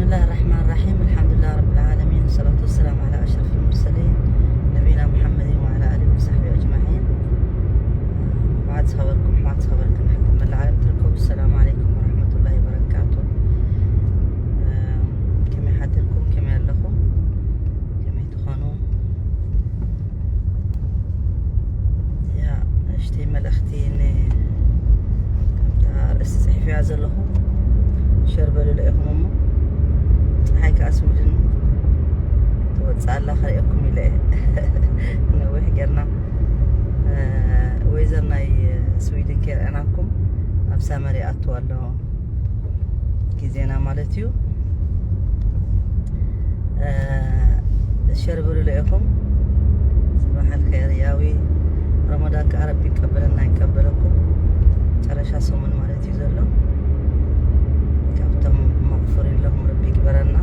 بسم الله الرحمن الرحيم. الحمد لله رب العالمين، والصلاة والسلام على أشرف المرسلين، نبينا محمد وعلى آله وصحبه أجمعين. بعد صبركم، بعد صبركم حتى من العالم تركب. السلام عليكم ورحمة الله وبركاته. آه، كما حدركم، كما لكم، كما تخانوا. يا اشتي ملختي إني ከምታ ርእሲ ጽሒፍያ ዘለኹ ሸር በሉለ ኢኹም እሞ ፀሓይ ከዓ ስዊድን ትወፅእ ኣላ ክርእየኩም ኢለ እየ። ነዊሕ ጌርና። ወይዘር ናይ ስዊድን ከይረኣናኩም ኣብ ሳመር ይኣትው ኣሎ ግዜና ማለት እዩ። ሸር ብሉለ ኢኹም። صباح الخير ያዊ ረመዳን ከዓ ረቢ ይቀበለና ይቀበለኩም። መጨረሻ ሰሙን ማለት እዩ ዘሎ። ካብቶም መቕፉሪን ለሁም ረቢ ይግበረና።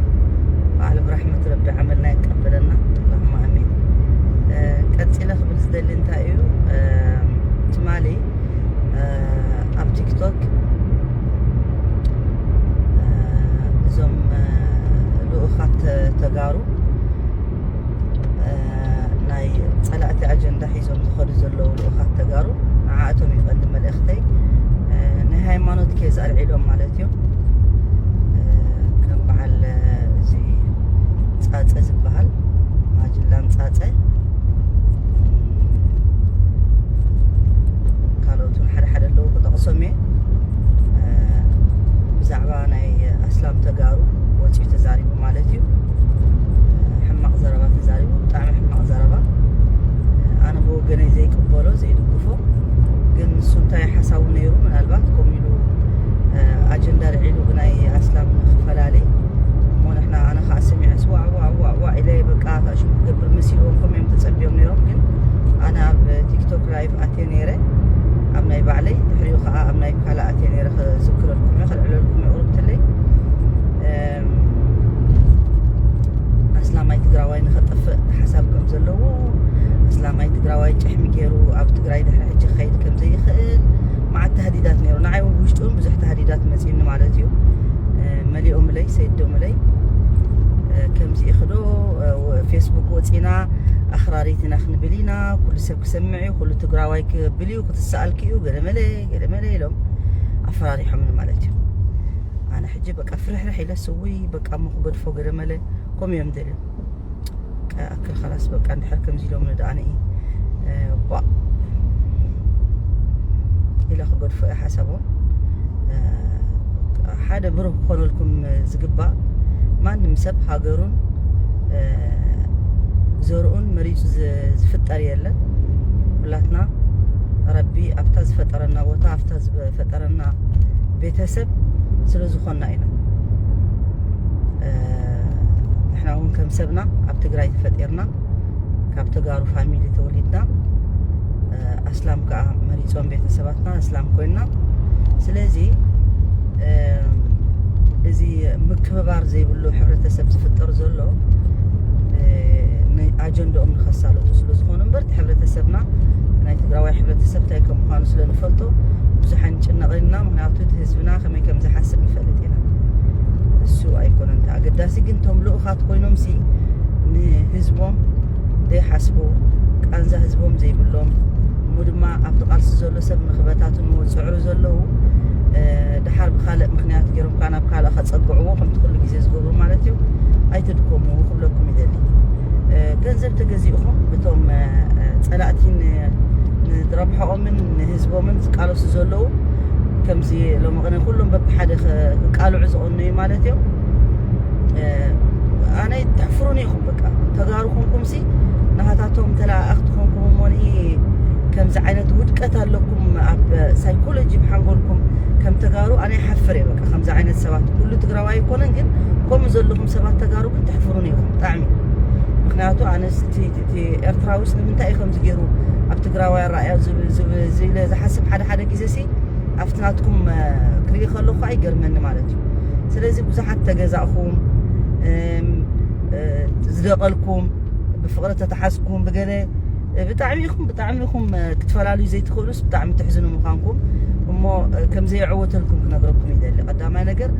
በዓል ብራሕመት ረቢ ዓመልና ይቀበለና። اللهم آمين። ቀፂለ ክብል ዝደሊ እንታይ እዩ ትማሊ ኣብ ቲክቶክ እዞም ልኡኻት ተጋሩ ናይ ፀላእቲ ኣጀንዳ ሒዞም ዝኸዱ ዘለዉ ልኡኻት ተጋሩ ንዓእቶም ይቐንዲ መልእኽተይ። ናይ ሃይማኖት ኬዝ ኣልዒሎም ማለት እዩ። ከም በዓል እዚ ፃፀ ዝበሃል ማጅላን ፃፀ ካልኦት እውን ሓደ ሓደ ኣለዉ ክጠቕሶም እየ። ብዛዕባ ናይ ኣስላም ተጋሩ ወፂኡ ተዛሪቡ ማለት እዩ። ሕማቕ ዘረባ ተዛሪቡ፣ ብጣዕሚ ሕማቕ ዘረባ። ኣነ ብወገነይ ዘይቅበሎ ዘይድግፎ፣ ግን ንሱ እንታይ ሓሳቡ ነይሩ ምናልባት ከምኡ ኢሉ ኣጀንዳ ልዒሉ ብናይ ኣስላም ንክፈላለይ እሞ ንሕና ኣነ ከዓ ሰሚዐስ ዋዕ ዋዕ ዋዕ ዋዕ ኢለ በቃ ታሽሙ ክገብር መሲልዎም ከም እዮም ተፀቢዮም ነይሮም። ግን ኣነ ኣብ ቲክቶክ ላይቭ ኣትየ ነይረ ኣብ ናይ ባዕለይ ድሕሪኡ ከዓ ኣብ ናይ ካልእ ኣትየ ነይረ ክዝክረልኩም እየ ክልዕለልኩም እየ ቁርብትለይ ኣስላማይ ትግራዋይ ንኸጠፍእ ሓሳብ ከም ዘለዎ ኣስላማይ ትግራዋይ ጭሕሚ ገይሩ ኣብ ትግራይ ድሕሪ ሕጂ ክኸይድ ከም ዘይኽእል መዓት ተህዲዳት ነይሩ ንዓይ እውን ውሽጡ እውን ብዙሕ ተህዲዳት መፂኡኒ ማለት እዩ። መሊኦምለይ ሰይዶምለይ ከምዚ ኢኽዶ ፌስቡክ ወፂና ኣኽራሪት ኢና ክንብል ኢና ኩሉ ሰብ ክሰምዕ እዩ ኩሉ ትግራዋይ ክብል እዩ ክትሰኣልክ እዩ ገለመለ ገለመለ ኢሎም ኣፈራሪሖምኒ ማለት እዩ። ኣነ ሕጂ በቃ ፍርሕርሕ ኢለ ስውይ በቃ እሞ ክገድፎ ገለመለ ከምኡ እዮም ደልዮም ኣክል ኸላስ በቃ እንድሕር ከምዚ ኢሎም ንደኣ ንኢ ባ ኢለ ክገድፎ እየ ሓሳቦም። ሓደ ብሩህ ክኾነልኩም ዝግባእ ማንም ሰብ ሃገሩን ዘርኡን መሪፁ ዝፍጠር የለን። ኩላትና ረቢ ኣብታ ዝፈጠረና ቦታ ኣብታ ዝፈጠረና ቤተሰብ ስለ ዝኾንና ኢና። ንሕና እውን ከም ሰብና ኣብ ትግራይ ተፈጢርና ካብ ተጋሩ ፋሚሊ ተወሊድና ኣስላም ከዓ መሪፆም ቤተሰባትና ኣስላም ኮይና ስለዚ እዚ ምክብባር ዘይብሉ ሕብረተሰብ ዝፍጠር ዘሎ ንኣጀንዳኦም ንኸሳለጡ ስለ ዝኾኑ እምበር እቲ ሕብረተሰብና ናይ ትግራዋይ ሕብረተሰብ እንታይ ከም ምዃኑ ስለ ንፈልጦ ብዙሕ ኣይንጭነቕን ኢና ምክንያቱ እቲ ህዝብና ከመይ ከም ዝሓስብ ንፈልጥ ኢና። እሱ ኣይኮነን እቲ ኣገዳሲ ግን እቶም ልኡኻት ኮይኖም ሲ ንህዝቦም ዘይሓስቡ ቃንዛ ህዝቦም ዘይብሎም እሞ ድማ ኣብቲ ቃልሲ ዘሎ ሰብ ንክበታትንዎ ዝፅዕሩ ዘለዉ ድሓር ብካልእ ምክንያት ገይሮም ከዓ ናብ ካልእ ከፀግዕዎ ከምቲ ኩሉ ግዜ ዝገብሩ ማለት እዩ ኣይትድከሙ ክብለኩም ይደሊ። ገንዘብ ተገዚእኹም ብቶም ፀላእቲ ንረብሐኦምን ንህዝቦምን ዝቃለሱ ዘለዉ ከምዚ ሎሚ ቅነ ኩሎም በብሓደ ክቃልዑ ዝቐኑ እዩ ማለት እዮም። ኣነ ተሕፍሩኒ ኢኹም በቃ ተጋሩ ኮንኩም ሲ ናሃታቶም ተለኣኣኽቲ ኮንኩም እሞኒ ከምዚ ዓይነት ውድቀት ኣለኩም ኣብ ሳይኮሎጂ ብሓንጎልኩም ከም ተጋሩ ኣነ ይሓፍር እየ በቃ ከምዚ ዓይነት ሰባት ኩሉ ትግራዋይ ኣይኮነን ግን ከምኡ ዘለኹም ሰባት ተጋሩ ግን ተሕፍሩኒ ኢኹም ብጣዕሚ ምክንያቱ ኣነ ኤርትራዊስ ንምንታይ እዩ ከምዚ ገይሩ ኣብ ትግራዋይ ኣረኣያ ዝብል ዝሓስብ ሓደ ሓደ ግዜ ሲ ኣብቲ ናትኩም ክርኢ ከለኹ ከዓ ይገርመኒ ማለት እዩ። ስለዚ ብዙሓት ተገዛእኹም ዝደቐልኩም ብፍቕሪ ተተሓዝኩም ብገለ ብጣዕሚ ኢኹም ብጣዕሚ ኢኹም ክትፈላልዩ ዘይትኽእሉስ ብጣዕሚ ትሕዝኑ ምዃንኩም እሞ ከም ዘየዕወተልኩም ክነግረኩም ይደሊ። ቀዳማይ ነገር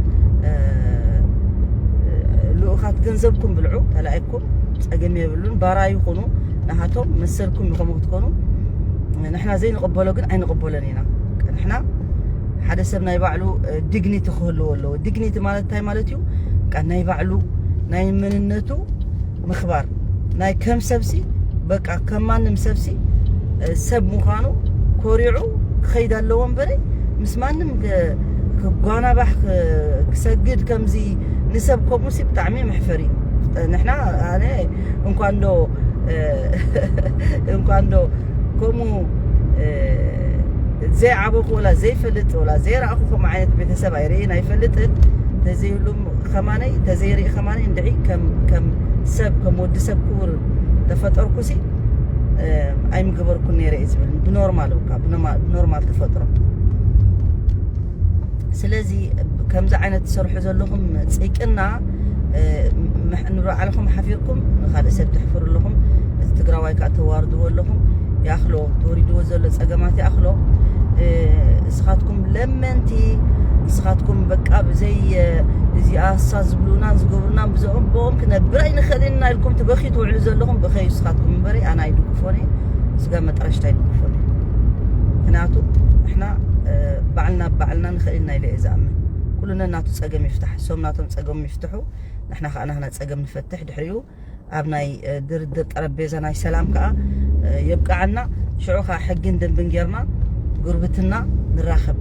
ብኻት ገንዘብኩም ብልዑ፣ ተላኢኩም ጸገም የብሉን። ባራ ይኹኑ፣ ንሃቶም መሰልኩም ይኸሙ ክትኮኑ፣ ንሕና ዘይንቕበሎ ግን ኣይንቕበሎን ኢና። ንሕና ሓደ ሰብ ናይ ባዕሉ ዲግኒቲ ክህልዎ ኣለዎ። ዲግኒቲ ማለት እንታይ ማለት እዩ? በቃ ናይ ባዕሉ ናይ መንነቱ ምኽባር፣ ናይ ከም ሰብሲ፣ በቃ ከም ማንም ሰብሲ ሰብ ምዃኑ ኮሪዑ ክኸይድ ኣለዎ እምበረ፣ ምስ ማንም ክጓናባሕ ክሰግድ ከምዚ ንሰብ ከምኡ ሲ ብጣዕሚ መሕፈሪ እዩ። ንሕና ኣነ እንኳን ዶ እንኳን ዶ ከምኡ ዘይዓበኹ ወላ ዘይፈልጥ ወላ ዘይረኣኹ ከምኡ ዓይነት ቤተሰብ ኣይርእን ኣይፈልጥን። ተዘይብሉም ከማነይ ተዘይርኢ ከማነይ እንድዒ ከም ሰብ ከም ወዲ ሰብ ክቡር ተፈጠርኩ ሲ ኣይምገበርኩን ነይረ እየ ዝብል ብኖርማል እኳ ብኖርማል ተፈጥሮ። ስለዚ ከምዚ ዓይነት ትሰርሑ ዘለኹም ጽይቅና ንባዕልኹም ሓፊርኩም ንካልእ ሰብ ተሕፍሩ ኣለኹም። እቲ ትግራዋይ ከዓ ተዋርድዎ ኣለኹም። ይኣኽሎ ተወሪድዎ ዘሎ ጸገማት ይኣኽሎ። ንስኻትኩም ለመንቲ፣ ንስኻትኩም በቃ ብዘይ እዚኣ እሳ ዝብሉናን ዝገብሩናን ብዝኦም ብኦም ክነብር ኣይንኽእልን ኢና ኢልኩም ትበኽዩ ትውዕሉ ዘለኹም ብኸዩ ንስኻትኩም እምበረ ኣነ ኣይድግፎን እየ። ስጋ መጥረሽታ ኣይድግፎን እየ። ምክንያቱ ንሕና ባዕልና ባዕልና ንኽእል ኢና ኢለ እየ ዝኣምን። ኩሉ ነናቱ ጸገም ይፍታሕ፣ እሶም ናቶም ጸገም ይፍትሑ፣ ንሕና ከዓ ናህና ጸገም ንፈትሕ። ድሕሪኡ ኣብ ናይ ድርድር ጠረጴዛ ናይ ሰላም ከዓ የብቅዓና። ሽዑ ከዓ ሕግን ደንብን ጌርና ጉርብትና ንራኸብ።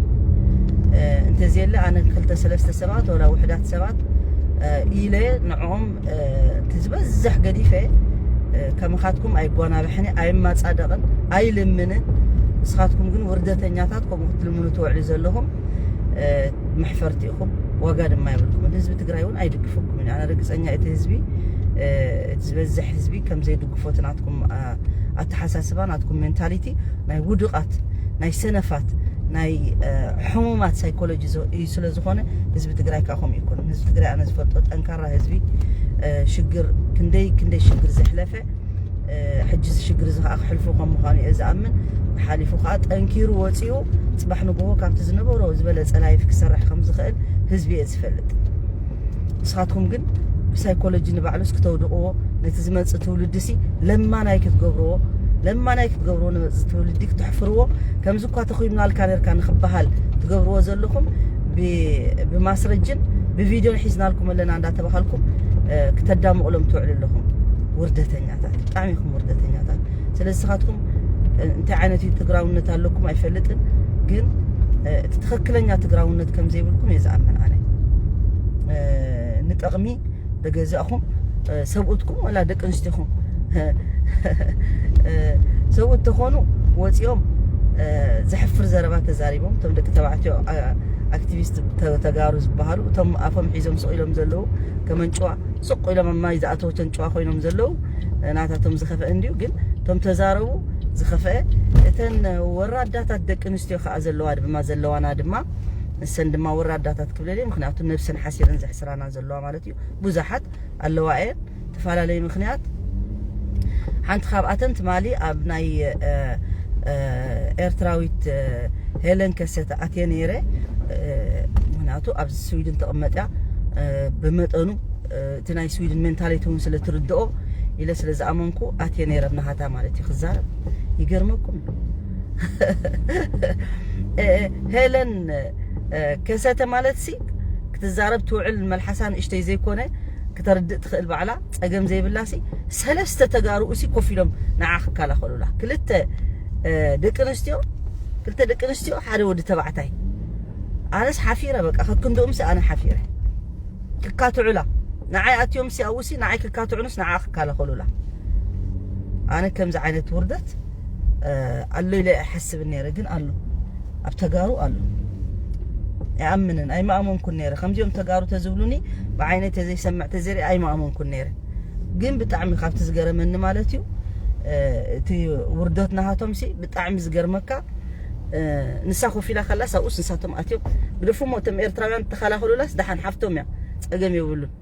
እንተዘየለ ኣነ ክልተ ሰለስተ ሰባት ወላ ውሕዳት ሰባት ኢለ ንዕኦም እቲ ዝበዝሕ ገዲፈ ከምኻትኩም ኣይጓናብሕን ኣይማፃደቕን ኣይልምንን። ንስኻትኩም ግን ውርደተኛታት ከምኡ ክትልምኑ ትውዕሉ ዘለኹም መሕፈርቲ ኢኹም። ዋጋ ድማ የብልኩምን። ህዝቢ ትግራይ እውን ኣይድግፈኩምን። ኣነ ርግፀኛ እቲ ህዝቢ እቲ ዝበዝሕ ህዝቢ ከም ዘይድግፎ እቲ ናትኩም ኣተሓሳስባ ናትኩም ሜንታሊቲ ናይ ውዱቓት ናይ ሰነፋት ናይ ሕሙማት ሳይኮሎጂ እዩ ስለ ዝኾነ ህዝቢ ትግራይ ከዓ ከምኡ ይኮን። ህዝቢ ትግራይ ኣነ ዝፈልጦ ጠንካራ ህዝቢ ሽግር ክንደይ ክንደይ ሽግር ዘሕለፈ ሕጂ እዚ ሽግር እዚ ከዓ ክሕልፎ ከም ምዃኑ እየ ዝኣምን። ሓሊፉ ከዓ ጠንኪሩ ወፂኡ ፅባሕ ንግሆ ካብቲ ዝነበሮ ዝበለፀ ላይፍ ክሰርሕ ከም ዝኽእል ህዝቢ እየ ዝፈልጥ። ንስኻትኩም ግን ብሳይኮሎጂ ንባዕሉስ ክተውድቕዎ ነቲ ዝመፅእ ትውልዲ ሲ ለማናይ ክትገብርዎ ለማናይ ክትገብርዎ ንመፅእ ትውልዲ ክተሕፍርዎ ከምዚ እኳ ተኺብናልካ ነርካ ንክበሃል ትገብርዎ ዘለኹም ብማስረጅን ብቪድዮን ሒዝናልኩም ኣለና እንዳተባሃልኩም ክተዳምቕሎም ትውዕሉ ኣለኹም። ውርደተኛታት፣ ብጣዕሚ ኢኹም ውርደተኛታት። ስለዚ ንስኻትኩም እንታይ ዓይነት ትግራውነት ኣለኩም ኣይፈልጥን፣ ግን እቲ ትኽክለኛ ትግራውነት ከም ዘይብልኩም እየ ዝኣምን ኣነ። ንጠቕሚ ደገዛእኹም ሰብኡትኩም ወላ ደቂ ኣንስትዮኹም ሰብኡት ተኾኑ ወፂኦም ዘሕፍር ዘረባ ተዛሪቦም እቶም ደቂ ተባዕትዮ ኣክቲቪስት ተጋሩ ዝበሃሉ እቶም ኣፎም ሒዞም ስቕ ኢሎም ዘለዉ ከመንጭዋ ስቕ ኢሎም ኣብ ማይ ዝኣተወ ተንጭዋ ኮይኖም ዘለዉ ናታቶም ዝኸፍአ እንድዩ። ግን እቶም ተዛረቡ ዝኸፍአ እተን ወራዳታት ደቂ ኣንስትዮ ከዓ ዘለዋ ድማ ዘለዋና ድማ ንሰን ድማ ወራዳታት ክብለል ምክንያቱ ነብሰን ሓሲረን ዘሕስራና ዘለዋ ማለት እዩ። ብዙሓት ኣለዋ እየን ተፈላለየ ምክንያት ሓንቲ ካብኣተን ትማሊ ኣብ ናይ ኤርትራዊት ሄለን ከሰተ ኣትየ ነይረ። ምክንያቱ ኣብዚ ስዊድን ተቐመጥያ ብመጠኑ እቲ ናይ ስዊድን ሜንታሊቲ እውን ስለ ትርድኦ ኢለ ስለ ዝኣመንኩ ኣትየ ነይረ ብናሃታ ማለት እዩ ክዛረብ። ይገርመኩም ሄለን ከሰተ ማለት ሲ ክትዛረብ ትውዕል መልሓሳ ንእሽተይ ዘይኮነ ክተርድእ ትኽእል ባዕላ ጸገም ዘይብላ ሲ ሰለስተ ተጋሩ እሲ ኮፍ ኢሎም ንዓ ክከላኸሉላ ክልተ ደቂ ኣንስትዮ ክልተ ደቂ ኣንስትዮ ሓደ ወዲ ተባዕታይ ኣነስ ሓፊረ በቃ ከክንድኡም ሲ ኣነ ሓፊረ ክካትዑላ ንዓይ ኣትዮም ሲ ኣብኡ ሲ ንዓይ ክካትዑንስ ንዓ ክከላኸሉላ ኣነ ከምዚ ዓይነት ውርደት ኣሎ ኢለ ኣይሓስብን ነይረ ግን ኣሎ ኣብ ተጋሩ ኣሎ ኣይኣምንን ኣይማእመንኩን ነይረ ከምዚኦም ተጋሩ ተዝብሉኒ ብዓይነይ ተዘይሰምዕ ተዘርኢ ኣይማእመንኩን ነይረ ግን ብጣዕሚ ካብቲ ዝገረመኒ ማለት እዩ እቲ ውርደት ናሃቶም ሲ ብጣዕሚ ዝገርመካ ንሳ ኮፍ ኢላ ከላ ሳብኡስ ንሳቶም ኣትዮም ግደፉሞ እቶም ኤርትራውያን ተኸላኸሉላስ ደሓን ሓፍቶም እያ ጸገም የብሉን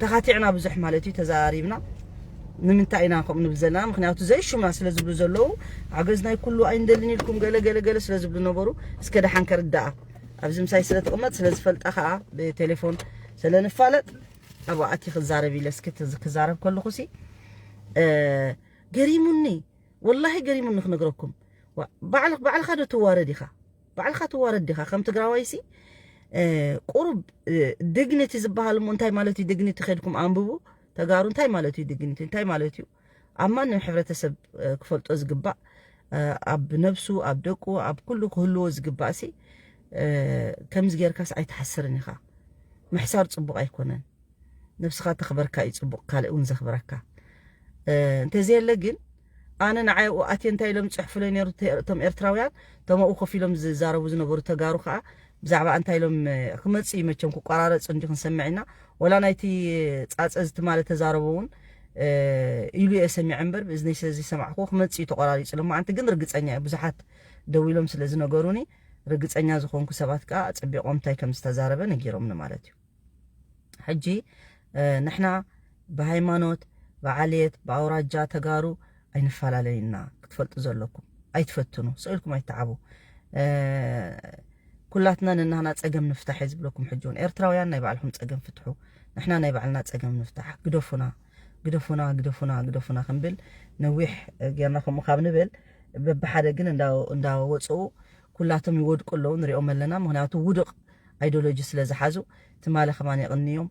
ተኻቲዕና ብዙሕ ማለት እዩ ተዛራሪብና ንምንታይ ኢና ከምኡ ንብል ዘለና ምክንያቱ ዘይሹምና ስለ ዝብሉ ዘለዉ ሓገዝ ናይ ኩሉ ኣይንደልን ኢልኩም ገለ ገለ ገለ ስለ ዝብሉ ነበሩ እስከ ደሓን ከርዳኣ ኣብዚ ምሳይ ስለ ትቕመጥ ስለ ዝፈልጣ ከዓ ብቴሌፎን ስለ ንፋለጥ ኣብኡ ኣትየ ክዛረብ ኢለ እስኪ ትዝ- ክዛረብ ከለኹ ሲ እ፣ ገሪሙኒ፣ ወላሂ ገሪሙኒ ክነግረኩም። ዋ- ባዕል- ባዕልኻ ዶ ትዋረድ ኢኻ? ባዕልኻ ትዋረድ ዲኻ? ከም ትግራዋይ ሲ እ፣ ቁሩብ ዲግኒቲ ዝበሃል እሞ እንታይ ማለት እዩ? ዲግኒቲ ከድኩም ኣንብቡ። ተጋሩ እንታይ ማለት እዩ ዲግኒቲ? እንታይ ማለት እዩ? ኣብ ማንም ሕብረተሰብ እ፣ ክፈልጦ ዝግባእ እ፣ ኣብ ነብሱ፣ ኣብ ደቁ፣ ኣብ ኩሉ ክህልዎ ዝግባእ ሲ እ፣ ከምዚ ጌርካስ ኣይትሓስርን ኢኻ። ምሕሳር ጽቡቕ ኣይኮነን። ነብስኻ ተኽበርካ እዩ ጽቡቕ፣ ካልእ እውን ዘኽብረካ። እ፣ እንተዘየለ ግን ኣነ ንዓይ ኣብኡ ኣትየ እንታይ ኢሎም ዝጽሕፉለይ ነይሩ እተ- እቶም ኤርትራውያን፣ እቶም ኣብኡ ኮፍ ኢሎም ዝዛረቡ ዝነበሩ ተጋሩ ከኣ ብዛዕባ እንታይ ኢሎም እ፣ ክመጽእ እዩ መቸም ክቆራረጽ እንዲ ክንሰምዕ ኢና። ወላ ናይቲ ጻጸ ዝትማለ ተዛረቡ እውን እ፣ ኢሉ እየ ሰሚዐ እምበር ብእዝነይ ስለ ዘይሰማዕኩዎ ክመጽእ እዩ ተቆራሪጹ። ሎማዓንቲ ግን ርግጸኛ እየ ብዙሓት ደዊሎም ስለ ዝነገሩኒ ርግጸኛ ዝኾንኩ ሰባት ከኣ ኣጸቢቖም እንታይ ከም ዝተዛረበ ነጊሮምኒ ማለት እዩ። ሕጂ እ፣ ንሕና ብሃይማኖት ብዓሌት ብኣውራጃ ተጋሩ ኣይንፈላለይና ክትፈልጡ ዘለኩም። ኣይትፈትኑ፣ ስቕ ኢልኩም ኣይትዓቡ። እ፣ ኩላትና ነናህና ጸገም ንፍታሕ እየ ዝብለኩም። ሕጂ እውን ኤርትራውያን ናይ ባዕልኹም ጸገም ፍትሑ፣ ንሕና ናይ ባዕልና ጸገም ንፍታሕ። ግደፉና፣ ግደፉና፣ ግደፉና፣ ግደፉና ክንብል ነዊሕ ጌርና ከምኡ ካብ ንብል በብሓደ ግን እንዳ- እንዳወፅኡ ኩላቶም ይወድቁ ኣለዉ፣ ንሪኦም ኣለና። ምክንያቱ ውዱቕ ኣይዲዮሎጂ ስለ ዝሓዙ ትማሊ ከማን የቕንዮም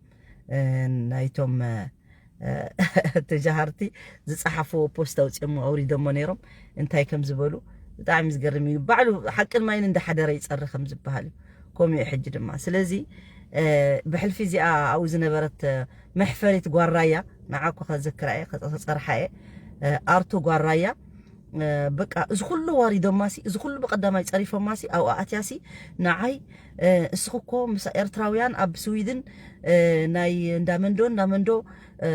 እ፣ ናይቶም እ፣ ተጃሃርቲ ዝፀሓፍዎ ፖስት ኣውፅኦሞ ኣውሪዶሞ ነይሮም እንታይ ከም ዝበሉ ብጣዕሚ ዝገርም እዩ። ባዕሉ ሓቅን ማይን እንዳሓደረ ይፀሪ ከም ዝበሃል እዩ። ከምኡ እዩ ሕጂ ድማ። ስለዚ እ፣ ብሕልፊ እዚኣ ኣብኡ ዝነበረት እ፣ መሕፈሪት ጓራያ ንዓ እኮ ከዘክራ እየ፣ ከፀ- ከፀርሓ እየ እ፣ ኣርቱ ጓራያ እ፣ በቃ እዚ ኩሉ ዋሪዶማሲ፣ እዚ ኩሉ ብቀዳማይ ጸሪፎማሲ፣ ኣብኡ ኣትያሲ ንዓይ እ፣ እስኺ እኮ ምስ ኤርትራውያን ኣብ ስዊድን እ፣ ናይ እንዳመንዶ እንዳመንዶ እ፣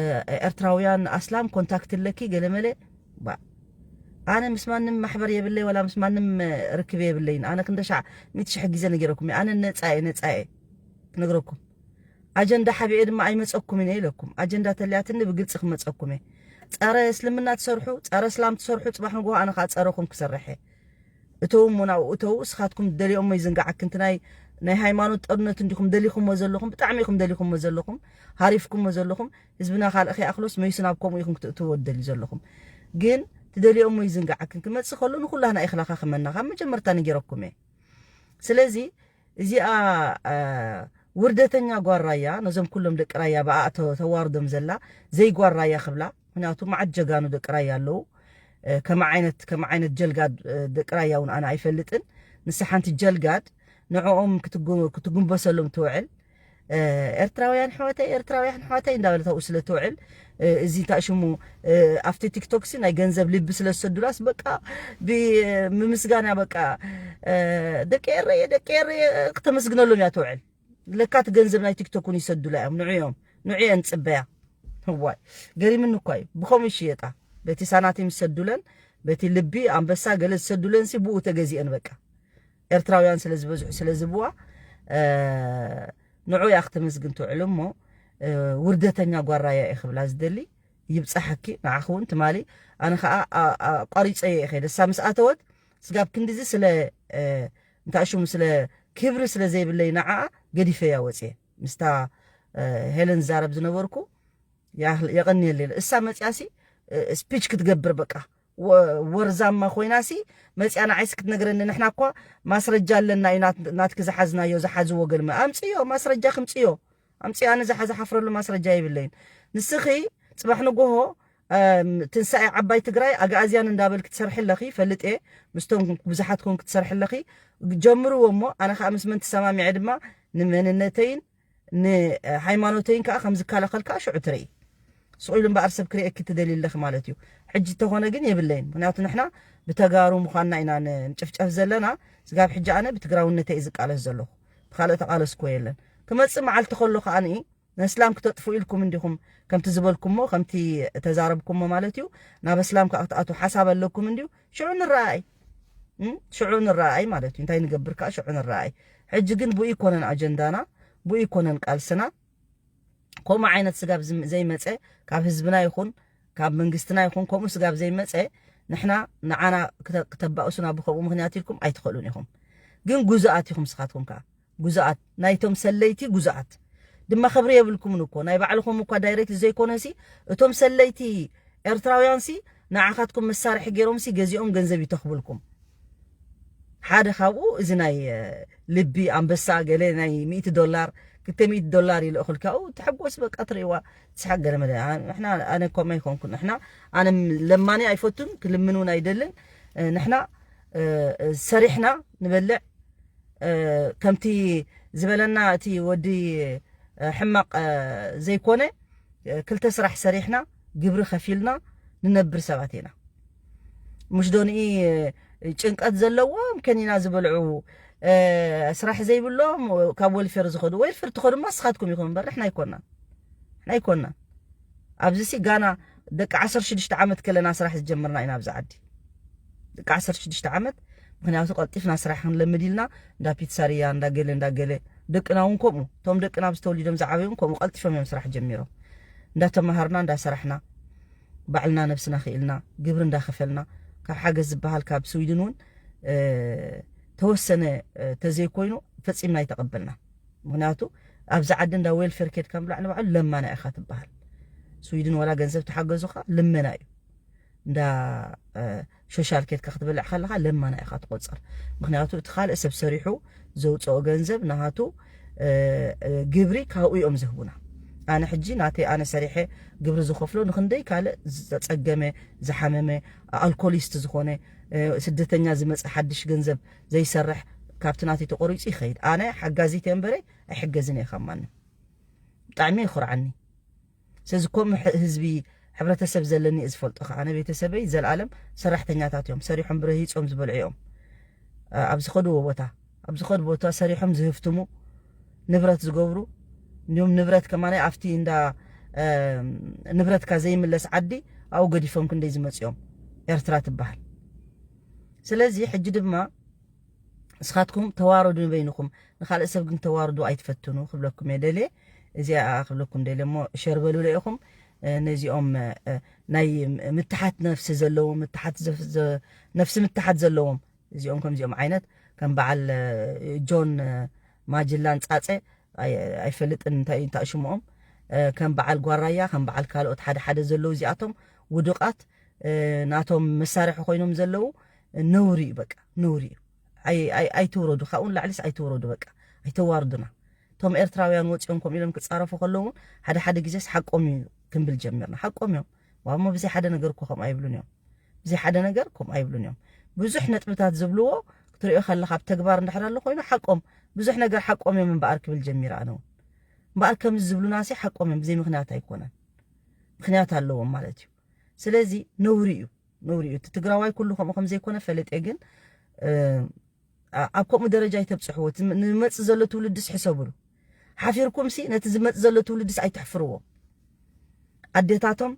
ኤርትራውያን ኣስላም ኮንታክት ኣለኪ ገለመለ። ባ ኣነ ምስ ማንም ማሕበር የብለይ፣ ወላ ምስ ማንም እ፣ ርክብ የብለይን። ኣነ ክንደሻዕ ሚእቲ ሽሕ ግዜ ነጊረኩም እየ። ኣነ ነጻ እየ፣ ነጻ እየ ክነግረኩም። ኣጀንዳ ሓቢኤ ድማ ኣይመጸኩም እየ ኢለኩም። ኣጀንዳ ተልያትኒ ብግልጺ ክመጸኩም እየ። ጸረ እስልምና ትሰርሑ፣ ጸረ እስላም ትሰርሑ፣ ጽባሕ ንግሆ ኣነ ከዓ ጸረኹም ክሰርሕ እየ። እተው እሞ ናብኡ እተው፣ እስኻትኩም ትደልዮሞ ይዝንጋዓክን። እቲ ናይ ናይ ሃይማኖት ጦርነት እንዲኹም ደሊኹሞ ዘለኹም፣ ብጣዕሚ ኢኹም ደሊኹሞ ዘለኹም፣ ሃሪፍኩሞ ዘለኹም። ህዝብና ካልእ ከይኣኽሎስ መይሱ ናብ ከምኡ ኢኹም ክትእትዎ ትደልዩ ዘለኹም። ግን ትደልዮሞ ይዝንጋዓክን። ክመጽእ ከሎ ንኹላህና ይኽላኻኽመና። ካብ መጀመርታ ነጊረኩም እየ። ስለዚ እዚኣ እ፣ ውርደተኛ ጓል ራያ ነዞም ኩሎም ደቂ ራያ ብኣ ተ- ተዋርዶም ዘላ ዘይጓል ራያ ክብላ። ምክንያቱ መዓት ጀጋኑ ደቂ ራያ ኣለዉ። እ፣ ከመ ዓይነት ከመ ዓይነት ጀልጋድ እ፣ ደቂ ራያ እውን ኣነ ኣይፈልጥን። ንሳ ሓንቲ ጀልጋድ ንዕኦም ክትጉ- ክትጉንበሰሎም ትውዕል። እ፣ ኤርትራውያን ሕወተይ ኤርትራውያን ሕወተይ እንዳበለት ኣብኡ ስለ ትውዕል እ፣ እዚ እንታይ ሽሙ እ፣ ኣብቲ ቲክቶክ ሲ ናይ ገንዘብ ልቢ ስለ ዝሰዱላስ በቃ ብምምስጋን እያ በቃ እ፣ ደቂ ኤረየ ደቂ ኤረየ ክተመስግነሎም እያ ትውዕል። ለካ እቲ ገንዘብ ናይ ቲክቶክ እውን ይሰዱላ እዮም ንዕኦም ንዕየን ጽበያ። እዋይ ገሪምኒ እኳ እዩ። ብኸምኡ ይሽየጣ በቲ ሳናቲም ዝሰዱለን በቲ ልቢ ኣንበሳ ገለ ዝሰዱለን ሲ ብኡ ተገዚአን በቃ ኤርትራውያን ስለ ዝበዝሑ ስለ ዝብዋ እ፣ ንዑ እያ ክተመስግን ትውዕል እሞ እ፣ ውርደተኛ ጓራያ እየ ክብላ ዝደሊ። ይብጻሓኪ ንዓኺ እውን ትማሊ ኣነ ከዓ ኣ- ኣቋሪፀ እየ ከይደ እሳ ምስ ኣተወት ስጋብ ክንዲዚ ስለ እ፣ እንታይ ሽሙ ስለ ክብሪ ስለ ዘይብለይ ንዓኣ ገዲፈያ ወፅየ ምስታ እ፣ ሄለን ዝዛረብ ዝነበርኩ ያህ- የቐንየለይ እሳ መፅያሲ እ፣ ስፒች ክትገብር በቃ ወ- ወርዛማ ኮይናሲ መፅያ ንዓይስ ክትነግረኒ ንሕና እኳ ማስረጃ ኣለና እዩ ናት- ናትኪ ዝሓዝናዮ ዝሓዝዎ ገልመ ኣምፅዮ ማስረጃ ክምፅዮ ኣምፅዮ ኣነ ዝሓ- ዝሓፍረሉ ማስረጃ የብለይን። ንስኺ ፅባሕ ንጎሆ እም፣ ትንሳኤ ዓባይ ትግራይ ኣግኣዝያን እንዳበልክ ትሰርሒ ኣለኺ ፈልጥ እየ ምስቶም ብዙሓት ኮንክ ትሰርሒ ኣለኺ ጀምርዎ እሞ ኣነ ከዓ ምስ መን ትሰማሚዐ ድማ ንመንነተይን ንሃይማኖተይን ከዓ ከም ዝከላኸል ከዓ ሽዑ ትርኢ ስቕ ኢሉ እምበኣር ሰብ ክርእየኪ ትደሊ ኣለኺ ማለት እዩ ሕጂ እንተኾነ ግን የብለይን ምክንያቱ ንሕና ብተጋሩ ምዃንና ኢና ንጭፍጨፍ ዘለና ስጋብ ሕጂ ኣነ ብትግራውነተይ እዩ ዝቃለስ ዘለኹ ብካልእ ተቃለስኮ የለን ክመፅእ መዓልቲ ከሎ ከዓ ንኢ ነስላም ክተጥፉ ኢልኩም እንዲኹም ከምቲ ዝበልኩሞ ከምቲ ተዛረብኩሞ ማለት እዩ ናብ እስላም ከዓ ክትኣትዉ ሓሳብ ኣለኩም እንዲዩ ሽዑ ንረኣይ እም? ሽዑ ንረኣይ ማለት እዩ እንታይ ንገብር ከዓ ሽዑ ንረኣይ ሕጂ ግን ብኡ ይኮነን ኣጀንዳና ብኡ ይኮነን ቃልስና ከምኡ ዓይነት ስጋብ ዝም- ዘይመፀ ካብ ህዝብና ይኹን ካብ መንግስትና ይኹን ከምኡ ስጋብ ዘይመፀ ንሕና ንዓና ክተ- ክተባእሱና ብከምኡ ምክንያት ኢልኩም ኣይትኽእሉን ኢኹም ግን ጉዙኣት ኢኹም ስኻትኩም ከዓ ጉዙኣት ናይቶም ሰለይቲ ጉዙኣት ድማ ክብሪ የብልኩምን እኮ። ናይ ባዕልኹም እኳ ዳይሬክት ዘይኮነሲ፣ እቶም ሰለይቲ ኤርትራውያንሲ ንዓኻትኩም መሳርሒ ገይሮምሲ ገዚኦም ገንዘብ ይተኽብልኩም። ሓደ ካብኡ እዚ ናይ፣ እ፣ ልቢ ኣንበሳ ገለ ናይ ሚእቲ ዶላር፣ ክልተ ሚእቲ ዶላር ይልእኹልካ። ኡ፣ ትሕጎስ በቃ ትርእይዋ፣ ትስሓቅ ገለ መለ። ኣ-፣ ንሕና፣ ኣነ ከምኡ ኣይኮንኩን። ንሕና፣ ኣነ ለማኒ ኣይፈቱን፣ ክልምን እውን ኣይደልን። እ፣ ንሕና፣ እ፣ እ፣ ሰሪሕና ንበልዕ። እ፣ ከምቲ ዝበለና እቲ ወዲ፣ እ፣ ሕማቕ፣ እ፣ ዘይኮነ፣ እ፣ ክልተ ስራሕ ሰሪሕና፣ ግብሪ ከፊልና ንነብር ሰባት ኢና። ምሽ ዶ ንኢ፣ እ፣ ጭንቀት ዘለዎም ከኒና ዝበልዑ፣ እ፣ ስራሕ ዘይብሎም ካብ ወልፌር ዝኸዱ፣ ወልፌር ትኸዱ ድማ ንስኻትኩም ኢኹም እምበር ንሕና ኣይኮናን። ንሕና ኣይኮናን። ኣብዚ ሲ ጋና ደቂ ዓሰርተ ሽዱሽተ ዓመት ከለና ስራሕ ዝጀመርና ኢና ኣብዚ ዓዲ። ደቂ ዓሰርተ ሽዱሽተ ዓመት፣ ምኽንያቱ ቀልጢፍና ስራሕ ክንለምድ ኢልና፣ እንዳ ፒትሳርያ፣ እንዳ ገለ፣ እንዳ ገለ። ደቅና እውን ከምኡ። እቶም ደቅና ኣብዚ ተወሊዶም ዝዓበዩ እውን ከምኡ ቀልጢፎም እዮም ስራሕ ጀሚሮም። እንዳተማሃርና፣ እንዳሰራሕና፣ ባዕልና ነብስና ክኢልና፣ ግብሪ እንዳኸፈልና፣ ካብ ሓገዝ ዝበሃል ካብ ስዊድን እውን፣ እ፣ ተወሰነ፣ እ፣ ተዘይኮይኑ ፈጺምና ኣይተቐበልና። ምኽንያቱ ኣብዚ ዓዲ እንዳ ዌልፌር ኬድካ ምብላዕ ንባዕሉ ለማና ኢኻ ትበሃል። ስዊድን ወላ ገንዘብ ተሓገዙኻ ልመና እዩ። እንዳ፣ እ፣ ሶሻል ኬድካ ክትበልዕ ከለኻ ለማና ኢኻ ትቆጸር። ምኽንያቱ እቲ ካልእ ሰብ ሰሪሑ ዘውፅኦ ገንዘብ ናሃቱ፣ እ፣ እ፣ ግብሪ ካብኡ እዮም ዝህቡና። ኣነ ሕጂ ናተይ ኣነ ሰሪሐ ግብሪ ዝኸፍሎ ንኽንደይ ካልእ ዝፀገመ፣ ዝሓመመ፣ ኣልኮሊስት ዝኾነ፣ እ፣ ስደተኛ ዝመፀ ሓድሽ ገንዘብ ዘይሰርሕ ካብቲ ናተይ ተቆሪፁ ይኸይድ። ኣነ ሓጋዚት እየ እምበረ ኣይሕገዝን እየ ካብ ማንም። ብጣዕሚ ይኹርዓኒ። ስለዚ ከምኡ ሕ-፣ ህዝቢ፣ ሕብረተሰብ ዘለኒ እየ ዝፈልጦ። ከዓነ ቤተሰበይ ዘልኣለም ሰራሕተኛታት እዮም። ሰሪሖም ብረሂጾም ዝበልዑ እዮም። እ፣ ኣብ ዝኸድዎ ቦታ፣ ኣብ ዝኸድ ቦታ ሰሪሖም ዝህፍትሙ፣ ንብረት ዝገብሩ፣ እንዲሁም ንብረት ከማነ ኣብቲ እንዳ፣ እ፣ ንብረትካ ዘይምለስ ዓዲ ኣብኡ ገዲፎም ክንደይ ዝመጽኦም ኤርትራ ትበሃል። ስለዚ ሕጂ ድማ ንስኻትኩም ተዋረዱ ንበይንኹም፣ ንኻልእ ሰብ ግን ተዋርዱ ኣይትፈትኑ ክብለኩም እየ ደልየ። እዚኣ ክብለኩም ደልየ እሞ ሸር በሉለ ኢኹም። እ፣ ነዚኦም፣ እ፣ ናይ ምትሓት ነፍሲ ዘለዎም፣ ምትሓት ዘፍ-፣ ዘ-፣ ነፍሲ ምትሓት ዘለዎም፣ እዚኦም ከምዚኦም ዓይነት ከም በዓል፣ እ፣ ጆን፣ እ፣ ማጅላን ጻጸ ኣይ-፣ ኣይፈልጥን እንታይ እዩ እንታይ ሽምኦም። እ፣ ከም በዓል ጓራያ፣ ከም በዓል ካልኦት ሓደ ሓደ ዘለዉ እዚኣቶም ውዱቓት፣ እ፣ ናቶም መሳርሒ ኮይኖም ዘለዉ ነውሪ እዩ፣ በቃ ነውሪ እዩ። ኣይ-፣ ኣይ-፣ ኣይትውረዱ፣ ካብኡ ንላዕሊስ ኣይትውረዱ፣ በቃ ኣይተዋርዱና። እቶም ኤርትራውያን ወፂኦም ከምኡ ኢሎም ክፃረፉ ከለዉ እውን ሓደ ሓደ ግዜስ ሓቆም እዩ ክንብል ጀሚርና። ሓቆም እዮም። ዋ፣ እሞ ብዘይ ሓደ ነገር እኮ ከምኡ ኣይብሉን እዮም። ብዘይ ሓደ ነገር ከምኡ ኣይብሉን እዮም። ብዙሕ ነጥብታት ዝብልዎ ክትሪኦ ከለኻ ኣብ ተግባር እንድሕር ኣሎ ኮይኑ ሓቆም፣ ብዙሕ ነገር ሓቆም እዮም እምበኣር ክብል ጀሚረ ኣነ እውን። እምበኣር ከምዚ ዝብሉናሲ ሓቆም እዮም፣ ብዘይ ምኽንያት ኣይኮነን። ምኽንያት ኣለዎም ማለት እዩ። ስለዚ ነውሪ እዩ፣ ነውሪ እዩ። እቲ ትግራዋይ ኩሉ ከምኡ ከም ዘይኮነ ፈለጠ፣ ግን፣ እ፣ ኣ-፣ ኣብ ከምኡ ደረጃ ኣይተብጽሕዎ። እቲ ም-፣ ንመጽእ ዘሎ ትውልድስ ሕሰብሉ። ሓፊርኩምሲ ነቲ ዝመጽእ ዘሎ ትውልድስ ኣይተሕፍርዎ። ኣዴታቶም፣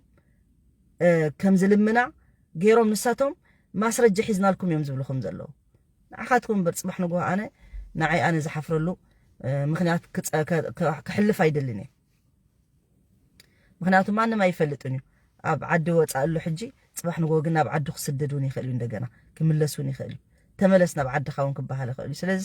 እ፣ ከም ዝልምና ገይሮም ንሳቶም ማስረጃ ሒዝናልኩም እዮም ዝብልኹም ዘለዉ። ንዓኻትኩም እምበር ጽባሕ ንግሆ ኣነ፣ ንዓይ ኣነ ዝሓፍረሉ፣ እ፣ ምኽንያት ክጸ-፣ ከ-፣ ከ-፣ ክሕልፍ ኣይደልን እየ። ምኽንያቱ ማንም ኣይፈልጥን እዩ። ኣብ ዓዲ ወጻእ ኣሎ ሕጂ፣ ጽባሕ ንግሆ ግን ናብ ዓዱ ክስደድ እውን ይኽእል እዩ፣ እንደገና ክምለስ እውን ይኽእል እዩ። ተመለስ ናብ ዓድኻ እውን ክበሃል ይኽእል እዩ። ስለዚ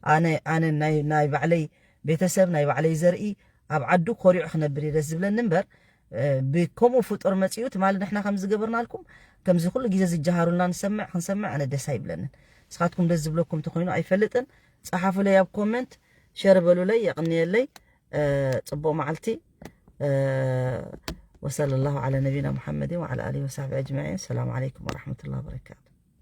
ኣነ፣ ኣነ ናይ፣ ናይ ባዕለይ ቤተሰብ፣ ናይ ባዕለይ ዘርኢ ኣብ ዓዱ ኮሪዑ ክነብር እዩ ደስ ዝብለኒ እምበር፣ እ፣ ብከምኡ ፍጡር መጺኡ ትማሊ ንሕና ከም ዝገበርናልኩም፣ ከምዚ ኩሉ ግዜ ዝጀሃሩልና ንሰምዕ፣ ክንሰምዕ ኣነ ደስ ኣይብለንን። ንስኻትኩም ደስ ዝብለኩም እንተኾይኑ ኣይፈልጥን፣ ጸሓፉለይ ኣብ ኮመንት፣ ሸር በሉለይ፣ የቕንየለይ። እ፣ ጽቡቕ መዓልቲ። እ፣ ወሰለ ላሁ ዓላ ነቢና ሙሓመድን ወዓላ ኣሊሂ ወሳሕቢ ኣጅማዒን። ሰላም ዓለይኩም ወረሕመቱላሂ ወበረካቱ።